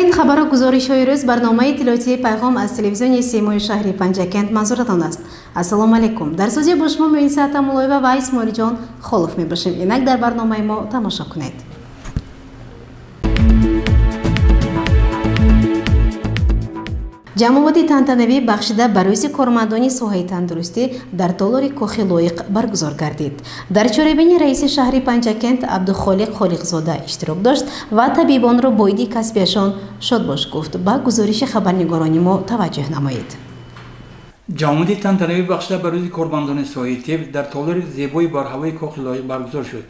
Охирин хабару гузоришҳои рӯз барномаи иттилоотии «Пайғом» аз телевизиони Симои шаҳри Панҷакент манзуратон аст. Ассалому алайкум. Дар студия бо шумо Муиса Атамуллоева ва Исмоилҷон Холов мебошем. Инак дар барномаи мо тамошо кунед. Ҷамъомади тантанавӣ бахшида ба рӯзи кормандони соҳаи тандурустӣ дар толори Кохи Лоиқ баргузор гардид. Дар чорабинӣ раиси шаҳри Панҷакент Абдухолиқ Холиқзода иштирок дошт ва табибонро бо иди касбиашон шодбош гуфт. Ба гузориши хабарнигорони мо таваҷҷӯҳ намоед. Ҷамъомади тантанавӣ бахшида ба рӯзи кормандони соҳаи тиб дар толори зебои барҳавои Кохи Лоиқ баргузор шуд.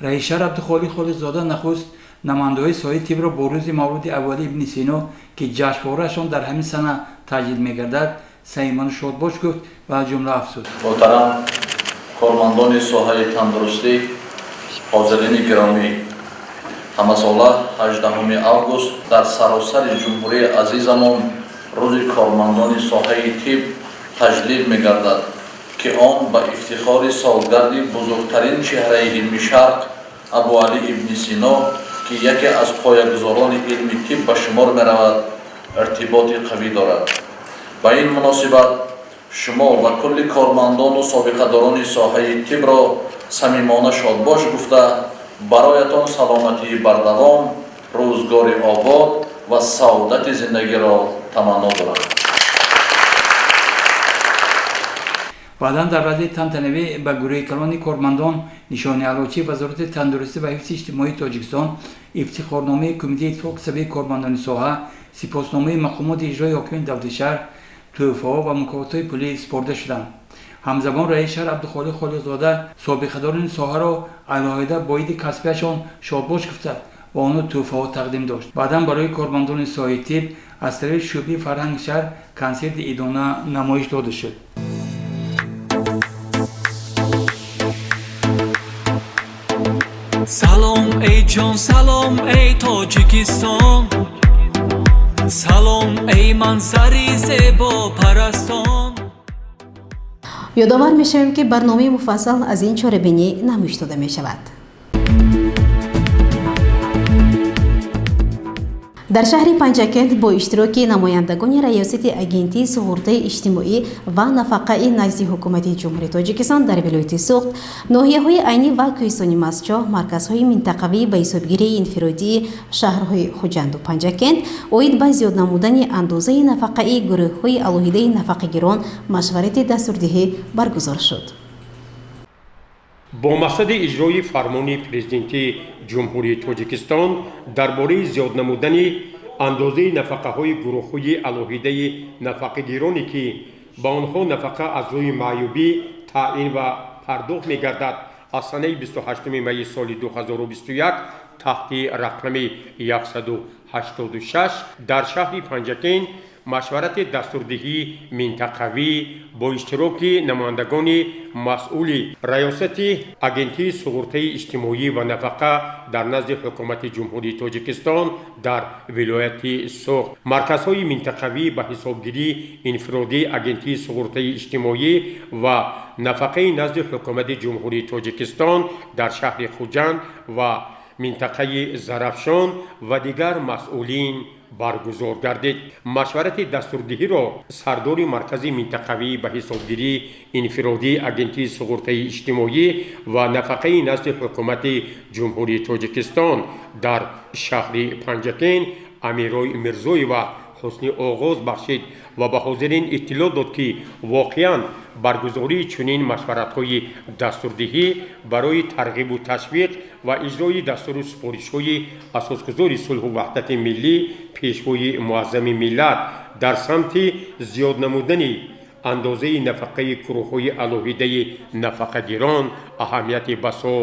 Раиси шаҳр Абдухолиқ Холиқзода нахуст намояндаҳои соҳаи тибро бо рӯзи мавлуди аввали Ибни Сино, ки ҷашнвораашон дар ҳамин сана таҷлил мегардад, самимону шодбош гуфт ва аз ҷумла афзуд: Муҳтарам кормандони соҳаи тандурустӣ, ҳозирини гиромӣ, ҳамасола 18 август дар саросари ҷумҳурии азизамон рӯзи кормандони соҳаи тиб таҷлил мегардад, ки он ба ифтихори солгарди бузургтарин чеҳраи илми Шарқ, Абуалӣ Ибни Сино, ки яке аз поягузорони илми тиб ба шумор меравад, иртиботи қавӣ дорад. Ба ин муносибат шумо ва кулли кормандону собиқадорони соҳаи тибро самимона шодбош гуфта, бароятон саломатии бардавом, рӯзгори обод ва саодати зиндагиро таманно дорам. Баъдан дар вазъи тантанавӣ ба гурӯҳи калони кормандон нишони аълочии Вазорати тандурустӣ ва ҳифзи иҷтимоии Тоҷикистон, ифтихорномаи Кумитаи иттифоқи касбии кормандони соҳа, сипосномаи мақомоти иҷрои ҳокимияти давлати шаҳр, тӯҳфаҳо ва мукофотҳои пулӣ супорда шуданд. Ҳамзамон раиси шаҳр Абдухолиқ Холиқзода собиқадорони соҳаро алоҳида бо иди касбиашон шодбош гуфта, ба онҳо тӯҳфаҳо тақдим дошт. Баъдан барои кормандони соҳаи тиб аз тарафи шӯъбаи фарҳанги шаҳр консерти идона намоиш дода шуд. Салом, эй ҷон, салом, эй Тоҷикистон, салом, эй манзари зебопарастон. Ёдовар мешавем, ки барномаи муфассал аз ин чорабинӣ намоиш дода мешавад. Дар шаҳри Панҷакент бо иштироки намояндагони Раёсати Агентии суғуртаи иҷтимоӣ ва нафақаи назди Ҳукумати Ҷумҳурии Тоҷикистон дар вилояти Суғд, ноҳияҳои Айнӣ ва Кӯҳистони Мастчоҳ, марказҳои минтақавии ба ҳисобгирии инфиродии шаҳрҳои Хуҷанду Панҷакент оид ба зиёд намудани андозаи нафақаи гурӯҳҳои алоҳидаи нафақагирон машварати дастурдиҳӣ баргузор шуд. Бо мақсади иҷрои фармони Президенти Ҷумҳурии Тоҷикистон дар бораи зиёд намудани андозаи нафақаҳои гурӯҳҳои алоҳидаи нафақагироне, ки ба онҳо нафақа аз рӯи маъюбӣ таъин ва пардохт мегардад, аз санаи 28 майи соли 2021 таҳти рақами 186 дар шаҳри Панҷакент машварати дастурдиҳии минтақавӣ бо иштироки намояндагони масъули Раёсати Агентии суғуртаи иҷтимоӣ ва нафақа дар назди Ҳукумати Ҷумҳурии Тоҷикистон дар вилояти Суғд, марказҳои минтақавӣ ба ҳисобгирии инфиродии Агентии суғуртаи иҷтимоӣ ва нафақаи назди Ҳукумати Ҷумҳурии Тоҷикистон дар шаҳри Хуҷанд ва минтақаи Зарафшон ва дигар масъулин баргузор гардид. Машварати дастурдиҳиро сардори маркази минтақавӣ ба ҳисобгирии инфиродии Агентии суғуртаи иҷтимоӣ ва нафақаи назди Ҳукумати Ҷумҳурии Тоҷикистон дар шаҳри Панҷакент Амирой Мирзоева ҳусни оғоз бахшид ва ба ҳозирин иттилоъ дод, ки воқеан баргузории чунин машваратҳои дастурдиҳӣ барои тарғибу ташвиқ ва иҷрои дастуру супоришҳои асосгузори сулҳу ваҳдати миллӣ, Пешвои муаззами миллат дар самти зиёд намудани андозаи нафақаи гурӯҳҳои алоҳидаи нафақагирон аҳамияти басо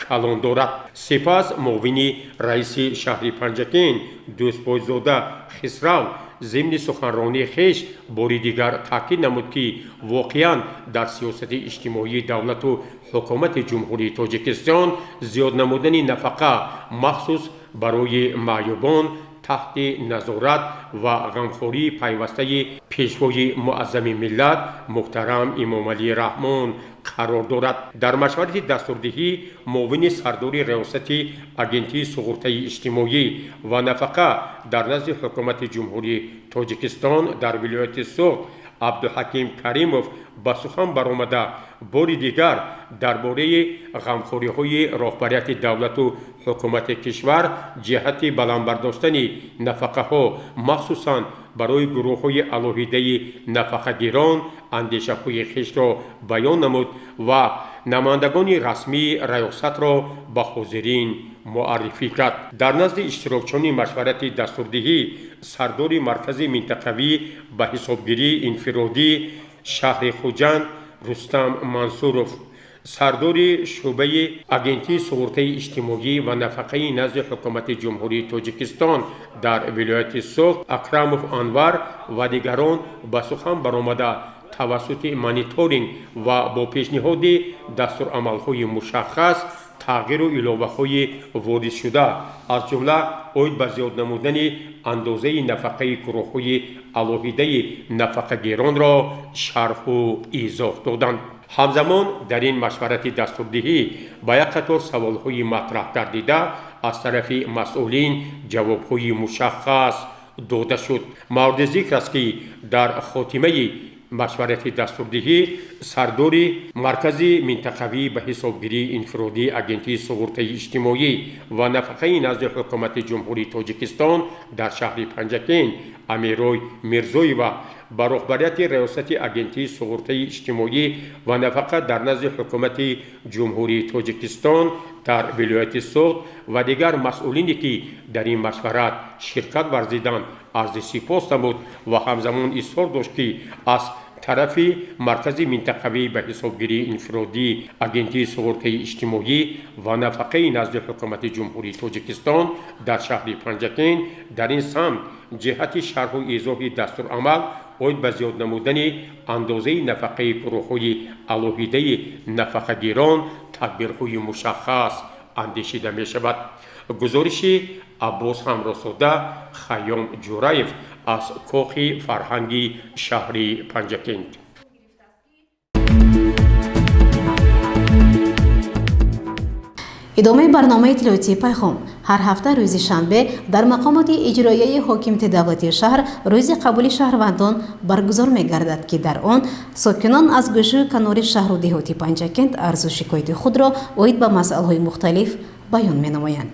калон дорад. Сипас муовини раиси шаҳри Панҷакент Дӯстбойзода Хисрав зимни суханронии хеш бори дигар таъкид намуд, ки воқеан дар сиёсати иҷтимоии давлату ҳукумати Ҷумҳурии Тоҷикистон зиёд намудани нафақа махсус барои маъюбон таҳти назорат ва ғамхории пайвастаи Пешвои муаззами миллат муҳтарам Эмомалӣ Раҳмон Қарор дорад. Дар машварати дастурдиҳӣ муовини сардори Раёсати Агентии суғуртаи иҷтимоӣ ва нафақа дар назди Ҳукумати Ҷумҳурии Тоҷикистон дар вилояти Суғд Абдуҳаким Каримов ба сухан баромада, бори дигар дар бораи ғамхориҳои роҳбарияти давлату ҳукумати кишвар ҷиҳати баланд бардоштани нафақаҳо, махсусан барои гурӯҳҳои алоҳидаи нафақагирон, андешаҳои хешро баён намуд ва намояндагони расмии раёсатро ба ҳозирин муаррифӣ кард. Дар назди иштирокчиёни машварати дастурдиҳӣ сардори маркази минтақавӣ ба ҳисобгирии инфиродӣ шаҳри Хуҷанд Рустам Мансуров, сардори шӯъбаи Агентии суғуртаи иҷтимоӣ ва нафақаи назди Ҳукумати Ҷумҳурии Тоҷикистон дар вилояти Суғд Акрамов Анвар ва дигарон ба сухан баромада, тавассути мониторинг ва бо пешниҳоди дастурамалҳои мушаххас тағйиру иловаҳои воридшуда, аз ҷумла оид ба зиёд намудани андозаи нафақаи гурӯҳҳои алоҳидаи нафақагиронро шарҳу изоҳ доданд. Ҳамзамон дар ин машварати дастурдиҳӣ ба як қатор саволҳои матраҳ гардида аз тарафи масъулин ҷавобҳои мушаххас дода шуд. Мавриди зикр аст, ки дар хотимаи машварати дастурдиҳӣ сардори маркази минтақавӣ ба ҳисобгирии инфиродии Агентии суғуртаи иҷтимоӣ ва нафақаи назди Ҳукумати Ҷумҳурии Тоҷикистон дар шаҳри Панҷакент Амирой Мирзоева ба роҳбарияти Раёсати Агентии суғуртаи иҷтимоӣ ва нафақа дар назди Ҳукумати Ҷумҳурии Тоҷикистон дар вилояти Суғд ва дигар масъулине, ки дар ин машварат ширкат варзиданд, арзи сипос намуд ва ҳамзамон изҳор дошт, ки аз тарафи маркази минтақавӣ ба ҳисобгирии инфиродии Агентии суғуртаи иҷтимоӣ ва нафақаи назди Ҳукумати Ҷумҳурии Тоҷикистон дар шаҳри Панҷакент дар ин самт ҷиҳати шарҳу изоҳи дастурамал оид ба зиёд намудани андозаи нафақаи гурӯҳҳои алоҳидаи нафақагирон тадбирҳои мушаххас андешида мешавад. Гузориши Аббос Ҳамросода, Хайём Ҷураев аз Кохи фарҳанги шаҳри Панҷакент. Идомаи барномаи иттилоотии «Пайғом». Ҳар ҳафта рӯзи шанбе дар мақомоти иҷроияи ҳокимияти давлатии шаҳр рӯзи қабули шаҳрвандон баргузор мегардад, ки дар он сокинон аз гӯшаю канори шаҳру деҳоти Панҷакент арзу шикояти худро оид ба масъалаҳои мухталиф баён менамоянд.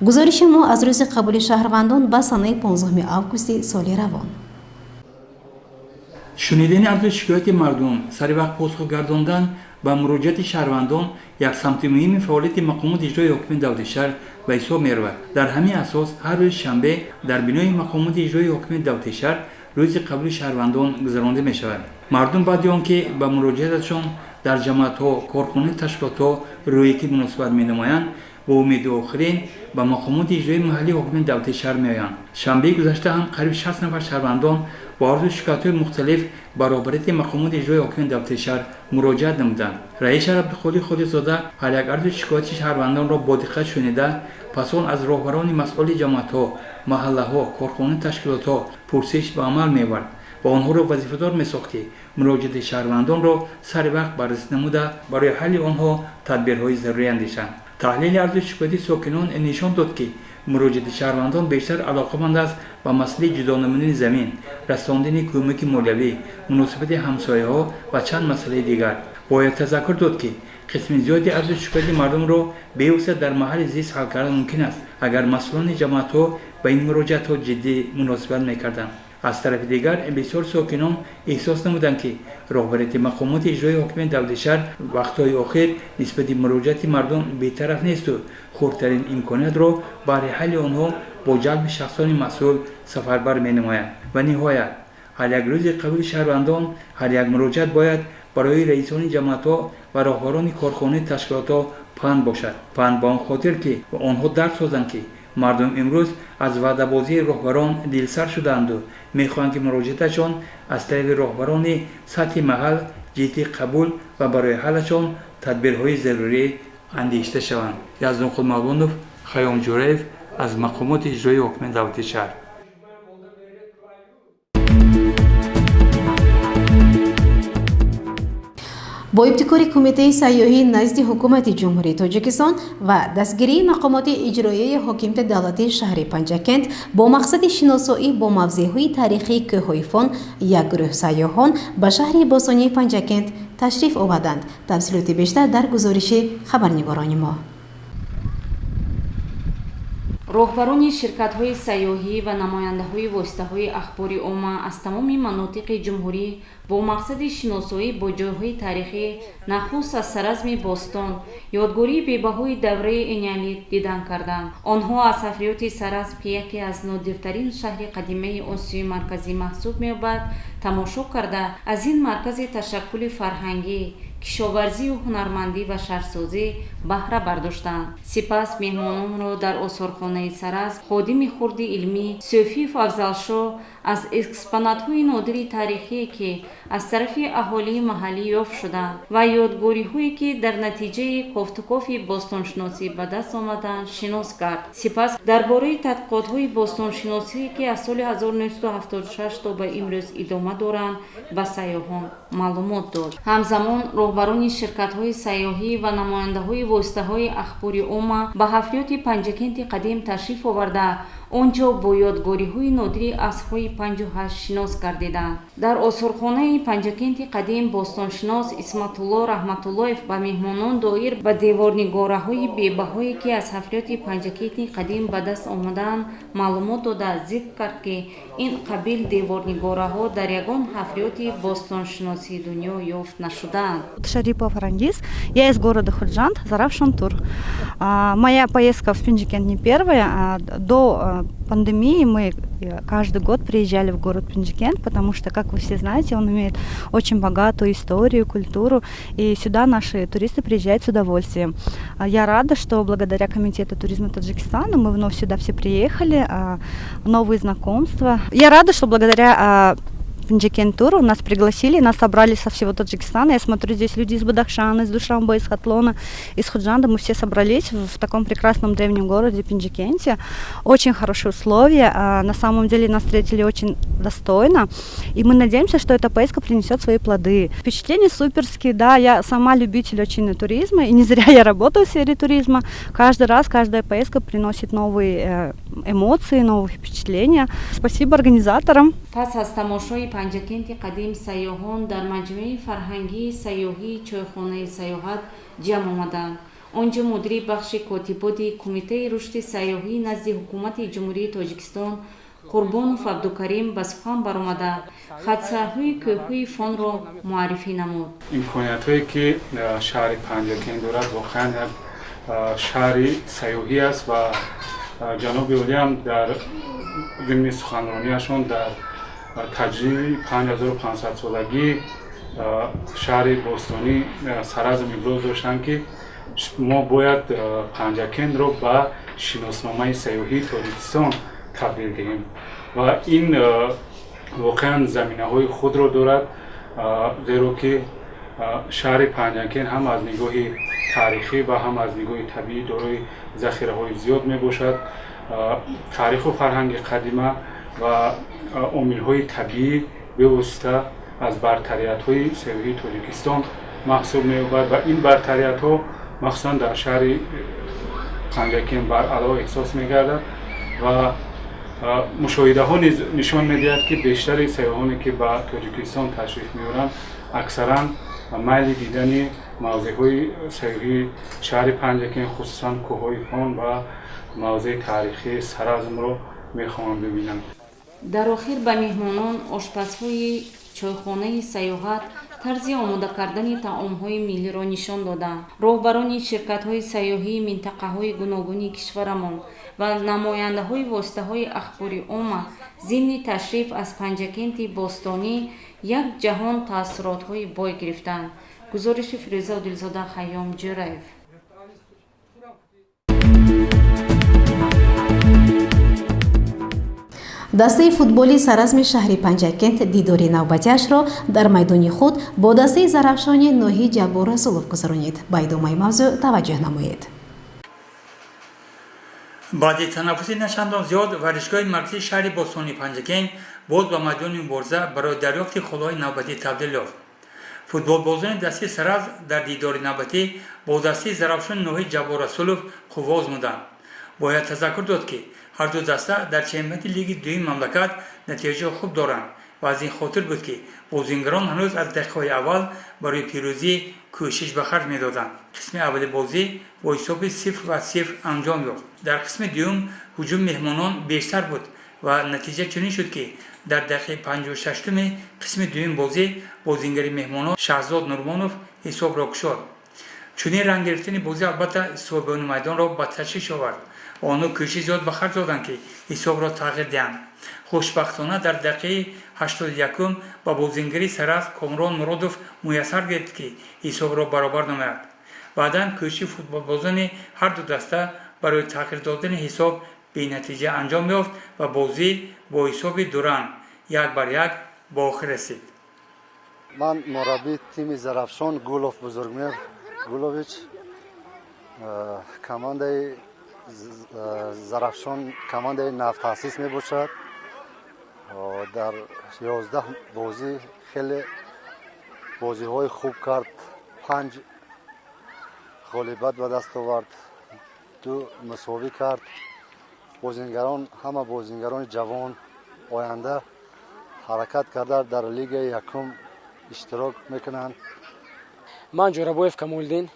Гузориши мо аз рӯзи қабули шаҳрвандон ба санаи 15 августи соли равон. Шунидани арзу шикояти мардум, сари вақт посух гардондан ба муроҷиати шаҳрвандон як самти муҳими фаъолияти мақомоти иҷрои ҳокимияти давлати шаҳр ба ҳисоб меравад. Дар ҳамин асос ҳар рӯзи шанбе дар бинои мақомоти иҷрои ҳокимияти давлати шаҳр рӯзи қабули шаҳрвандон гузаронда мешавад. Мардум баъди он ки ба муроҷиаташон дар ҷамоатҳо, корхонаи ташкилотҳо рӯякӣ муносибат менамоянд, бо умеди охирин ба мақомоти иҷроии маҳаллии ҳокимияти давлати шаҳр меоянд. Шанбеи гузашта ҳам қариб 60 нафар шаҳрвандон бо арзу шикоятҳои мухталиф ба роҳбарияти мақомоти иҷроии ҳокимияти давлати шаҳр муроҷиат намуданд. Раиси шаҳр Абдуқодир Ходирзода ҳар як арзу шикояти шаҳрвандонро бо диққат шунида, пас он аз роҳбарони масъули ҷамоатҳо, маҳаллаҳо, корхонаи ташкилотҳо пурсиш ба амал меовард ва онҳоро вазифадор месохт, ки муроҷиати шаҳрвандонро сари вақт баррасӣ намуда, барои ҳалли онҳо тадбирҳои зарурӣ андешанд. Таҳлили арзу шикояти сокинон нишон дод, ки муроҷиати шаҳрвандон бештар алоқаманд аст ба масъалаи ҷудо намудани замин, расондани кӯмаки молиявӣ, муносибати ҳамсояҳо ва чанд масъалаи дигар. Бояд тазаккур дод, ки қисми зиёди арзу шикояти мардумро бевосита дар маҳалли зист ҳал кардан мумкин аст, агар масъулони ҷамоатҳо ба ин муроҷиатҳо ҷиддӣ муносибат мекарданд. Аз тарафи дигар, бисёр сокинон эҳсос намуданд, ки роҳбарияти мақомоти иҷроии ҳокимияти давлати шаҳр вақтҳои охир нисбати муроҷиати мардум бетараф несту хурдтарин имкониятро баҳри ҳалли онҳо бо ҷалби шахсони масъул сафарбар менамоянд. Ва ниҳоят, ҳар як рӯзи қабули шаҳрвандон, ҳар як муроҷиат бояд барои раисони ҷамоатҳо ва роҳбарони корхонаи ташкилотҳо панд бошад. Панд ба он хотир, ки онҳо дарк созанд, ки мардум имрӯз аз ваъдабозии роҳбарон дилсар шудаанду мехоҳанд, ки муроҷиаташон аз тарафи роҳбарони сатҳи маҳал ҷиддӣ қабул ва барои ҳаллашон тадбирҳои зарурӣ андешида шаванд. Яздонқул Мавлонов, Хайём Ҷураев аз мақомоти иҷроии ҳокимияти давлати шаҳр. Бо ибтикори Кумитаи сайёҳӣ назди Ҳукумати Ҷумҳурии Тоҷикистон ва дастгирии мақомоти иҷроияи ҳокимияти давлатии шаҳри Панҷакент бо мақсади шиносоӣ бо мавзеъҳои таърихии кӯҳҳои Фон як гурӯҳ сайёҳон ба шаҳри бостонии Панҷакент ташриф оварданд. Тафсилоти бештар дар гузориши хабарнигорони мо. Роҳбарони ширкатҳои сайёҳӣ ва намояндаҳои воситаҳои ахбори омма аз тамоми манотиқи ҷумҳурӣ бо мақсади шиносоӣ бо ҷойҳои таърихӣ, нахуст аз Саразми бостон, ёдгории бебаҳои давраи энеолит, дидан карданд. Онҳо аз ҳафриёти Саразм, ки яке аз нодиртарин шаҳри қадимаи Осиёи Марказӣ маҳсуб меёбад, тамошо карда, аз ин маркази ташаккули фарҳангӣ, кишоварзию ҳунармандӣ ва шаҳрсозӣ баҳра бардоштанд. Сипас меҳмононро дар осорхонаи Саразм ходими хурди илмӣ Сӯфиев Афзалшоҳ аз экспонатҳои нодири таърихие, ки аз тарафи аҳолии маҳаллӣ ёфт шуданд, ва ёдгориҳое, ки дар натиҷаи кофтукови бостоншиносӣ ба даст омаданд, шинос кард. Сипас дар бораи тадқиқотҳои бостоншиносие, ки аз соли 1976 то ба имрӯз идома доранд, ба сайёҳон маълумот дод. Ҳамзамон роҳбарони ширкатҳои сайёҳӣ ва намояндаҳои воситаҳои ахбори омма ба ҳафриёти Панҷакенти қадим ташриф оварда, он ҷо бо ёдгориҳои нодири асрҳои панҷу ҳашт шинос гардиданд. Дар осорхонаи Панҷакенти қадим бостоншинос Исматулло Раҳматуллоев ба меҳмонон доир ба деворнигораҳои бебаҳое, ки аз ҳафриёти Панҷакенти қадим ба даст омадаанд, маълумот дода, зикр кард, ки ин қабил деворнигораҳо дар ягон ҳафриёти бостоншиносии дунё ёфт нашудаанд. Шарипова Фарангиз, я из города Худжанд, Зарафшан Тур. Моя поездка в Пенджикент не первая. До пандемии мы каждый год приезжали в город Пенджикент, потому что, как вы все знаете, он имеет очень богатую историю, культуру, и сюда наши туристы приезжают с удовольствием. Я рада, что благодаря Комитету туризма Таджикистана мы вновь сюда все приехали, новые знакомства. Я рада, что благодаря Пенджикент Туру нас пригласили, нас собрали со всего Таджикистана. Я смотрю, здесь люди из Бадахшана, из Душанбе, из Хатлона, из Худжанда. Мы все собрались в таком прекрасном древнем городе Пенджикенте. Очень хорошие условия. На самом деле нас встретили очень достойно. И мы надеемся, что эта поездка принесет свои плоды. Впечатления суперские, да. Я сама любитель очень туризма, и не зря я работаю в сфере туризма. Каждый раз, каждая поездка приносит новые эмоции, новые впечатления. Спасибо организаторам. Пас аз тамошои Панҷакенти қадим сайёҳон дар маҷмӯаи фарҳангии сайёҳии чойхонаи сайёҳат ҷамъ омаданд. Он ҷо мудири бахши котиботи Кумитаи рушди сайёҳӣ назди Ҳукумати Ҷумҳурии Тоҷикистон Қурбонов Абдукарим ба сухан баромада, хатсайрҳои кӯҳҳои Фонро муаррифӣ намуд. Имкониятҳое, ки шаҳри Панҷакент дорад, воқеан як шаҳри сайёҳӣ аст ва ҷаноби олиам дар зимни суханронияшон дар таҷлили 5500-солагии шаҳри бостонӣ Саразм иброз доштанд, ки мо бояд Панҷакентро ба шиносномаи сайёҳии Тоҷикистон табдил диҳем ва ин воқеан заминаҳои худро дорад, зеро ки шаҳри Панҷакент ҳам аз нигоҳи таърихӣ ва ҳам аз нигоҳи табиӣ дорои захираҳои зиёд мебошад. Таъриху фарҳанги қадима ва омилҳои табиӣ бевосита аз бартариятҳои сайёҳии Тоҷикистон маҳсуб меёбад ва ин бартариятҳо махсусан дар шаҳри Панҷакент баръало эҳсос мегардад ва мушоҳидаҳо низ нишон медиҳад, ки бештари сайёҳоне, ки ба Тоҷикистон ташриф меоранд, аксаран майли дидани мавзеъҳои сайёҳии шаҳри Панҷакент, хусусан кӯҳҳои Фон ва мавзеи таърихии Саразмро мехоҳанд бибинанд. Дар охир ба меҳмонон ошпазҳои чойхонаи сайёҳат тарзи омода кардани таомҳои миллиро нишон доданд. Роҳбарони ширкатҳои сайёҳии минтақаҳои гуногуни кишварамон ва намояндаҳои воситаҳои ахбори омма зимни ташриф аз Панҷакенти бостонӣ як ҷаҳон таассуротҳои бой гирифтанд. Гузориши Фирӯза Одилзода, Хайём Ҷӯраев. Дастаи футболи Саразми шаҳри Панҷакент дидори навбатиашро дар майдони худ бо дастаи Зарафшони ноҳияи Ҷаббор Расулов гузаронид. Ба идомаи мавзӯъ таваҷҷӯҳ намоед. Баъди танаффуси начандон зиёд варзишгоҳи марказии шаҳри бостонии Панҷакент боз ба майдони мубориза барои дарёфти холҳои навбатӣ табдил ёфт. Футболбозони дастаи Саразм дар дидори навбатӣ бо дастаи Зарафшони ноҳияи Ҷаббор Расулов қувва озмуданд. Бояд тазаккур дод, ки ҳарду даста дар чемпионати лиги дуюми мамлакат натиҷаи хуб доранд ва аз ин хотир буд, ки бозингарон ҳанӯз аз дақиқаҳои аввал барои пирӯзӣ кӯшиш ба харҷ медоданд. Қисми аввали бозӣ бо ҳисоби 0-0 анҷом ёфт. Дар қисми дуюм ҳуҷуми меҳмонон бештар буд ва натиҷа чунин шуд, ки дар дақиқаи 56-уми қисми дуюми бозӣ бозингари меҳмонон Шаҳзод Нурмонов ҳисобро кушод. Чунин ранг гирифтани бозӣ албатта соҳибони майдонро ба ташвиш овард ва онҳо кӯшиши зиёд ба харҷ доданд, ки ҳисобро тағйир диҳанд. Хушбахтона, дар дақиқаи 81-ум ба бозингари Саразм Комрон Муродов муяссар гардид, ки ҳисобро баробар намояд. Баъдан кӯшиши футболбозони ҳарду даста барои тағйир додани ҳисоб бенатиҷа анҷом ёфт ва бозӣ бо ҳисоби дуранг 1-1 ба охир расид. Ман мураббии тими Зарафшон Гулов Бузургмер Гулович. Командаи Зарафшон командаи навтаъсис мебошад. Дар 11 бозӣ хеле бозиҳои хуб кард, панҷ ғолибият ба даст овард, ду мусовӣ кард. Бозингарон ҳама бозингарони ҷавон, оянда ҳаракат карда дар лигаи якум иштирок мекунанд. Ман Ҷӯрабоев Камолиддин,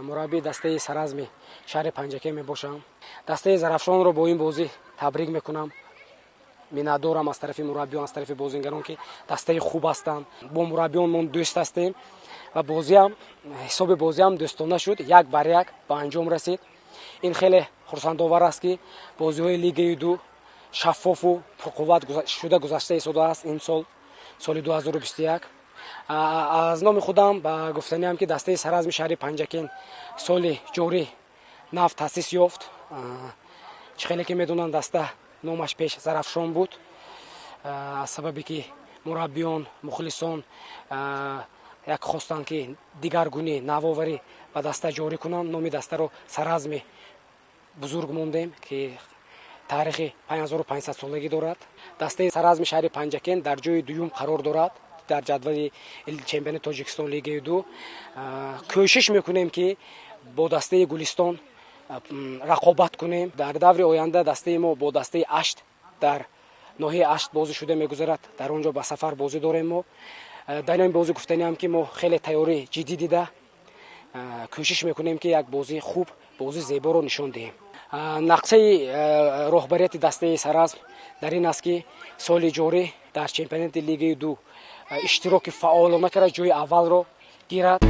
мураббии дастаи Саразми шаҳри Панҷакент мебошам. Дастаи Зарафшонро бо ин бозӣ табрик мекунам. Миннатдорам аз тарафи мураббиён, аз тарафи бозингарон, ки дастаи хуб ҳастанд. Бо мураббиёнмон дӯст ҳастем ва бозиам, ҳисоби бозиам дӯстона шуд, 1-1 ба анҷом расид. Ин хеле хурсандовар аст, ки бозиҳои лигаи ду шаффофу пурқувват шуда гузашта истодааст ин сол, соли 2021. Аз номи худам ба гуфтаниам, ки дастаи Саразми шаҳри Панҷакент соли ҷорӣ нав таъсис ёфт. Чӣ хеле ки медонанд, даста номаш пеш Зарафшон буд. Аз сабабе ки мураббиён, мухлисон як хостанд, ки дигаргунӣ, навоварӣ ба даста ҷорӣ кунанд, номи дастаро Саразми бузург мондем, ки таърихи 5500 солагӣ дорад. Дастаи Саразми шаҳри Панҷакент дар ҷои дуюм қарор дорад дар ҷадвали чемпионати Тоҷикистон лигаи ду. Кӯшиш мекунем, ки бо дастаи Гулистон рақобат кунем. Дар даври оянда дастаи мо бо дастаи Ашт дар ноҳияи Ашт бозӣ шуда мегузарад. Дар он ҷо ба сафар бозӣ дорем мо. Дар ин бозӣ гуфтаниам, ки мо хеле тайёрӣ ҷиддӣ дида кӯшиш мекунем, ки як бозии хуб, бозии зеборо нишон диҳем. Нақшаи роҳбарияти дастаи Саразм дар ин аст, ки соли ҷорӣ дар чемпионати лигаи ду иштироки фаъолона карда, ҷои аввалро гирад.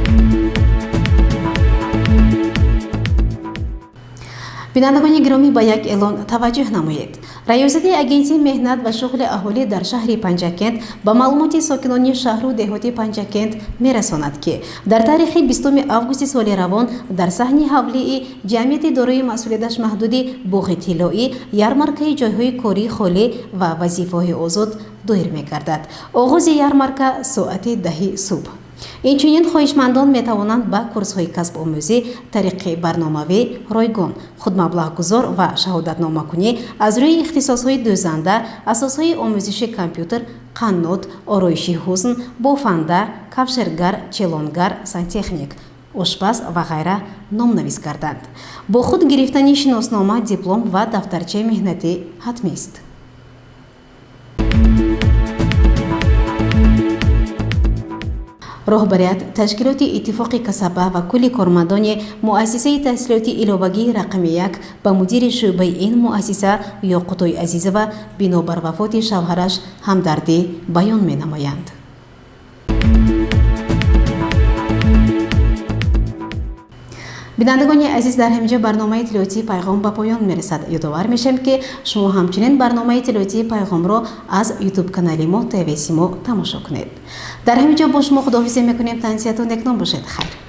Бинандагони гиромӣ, ба як эълон таваҷҷӯҳ намоед. Раёсати Агентии меҳнат ва шуғли аҳолӣ дар шаҳри Панҷакент ба маълумоти сокинони шаҳру деҳоти Панҷакент мерасонад, ки дар таърихи 20 августи соли равон дар саҳни ҳавлии ҷамъияти дорои масъулияташ маҳдуди Боғи тиллоӣ ярмаркаи ҷойҳои кории холӣ ва вазифаҳои озод доир мегардад. Оғози ярмарка соати 10-и субҳ. Инчунин хоҳишмандон метавонанд ба курсҳои касбомӯзӣ тариқи барномавӣ, ройгон, худмаблағгузор ва шаҳодатномакунӣ аз рӯи ихтисосҳои дӯзанда, асосҳои омӯзиши компютер, қаннот, ороиши ҳусн, бофанда, кавшергар, челонгар, сантехник, ошпаз ва ғайра номнавис гарданд. Бо худ гирифтани шиноснома, диплом ва дафтарчаи меҳнатӣ ҳатмист. Роҳбарият ташкилоти Иттифоқи касаба ва кулли кормандони муассисаи таҳсилоти иловагии рақами 1 ба мудири шӯъбаи ин муассиса Ёқутои Азизова бинобар вафоти шавҳараш ҳамдардӣ баён менамоянд. Бинандагони азиз, дар ҳаминҷо барномаи иттилоотии Пайғом ба поён мерасад. Ёдовар мешавем, ки шумо ҳамчунин барномаи иттилоотии Пайғомро аз ютуб канали мо ТВ Симо тамошо кунед. Дар ҳаминҷо бо шумо худоҳофизӣ мекунем. Тансиятон некном бошед. Хайр.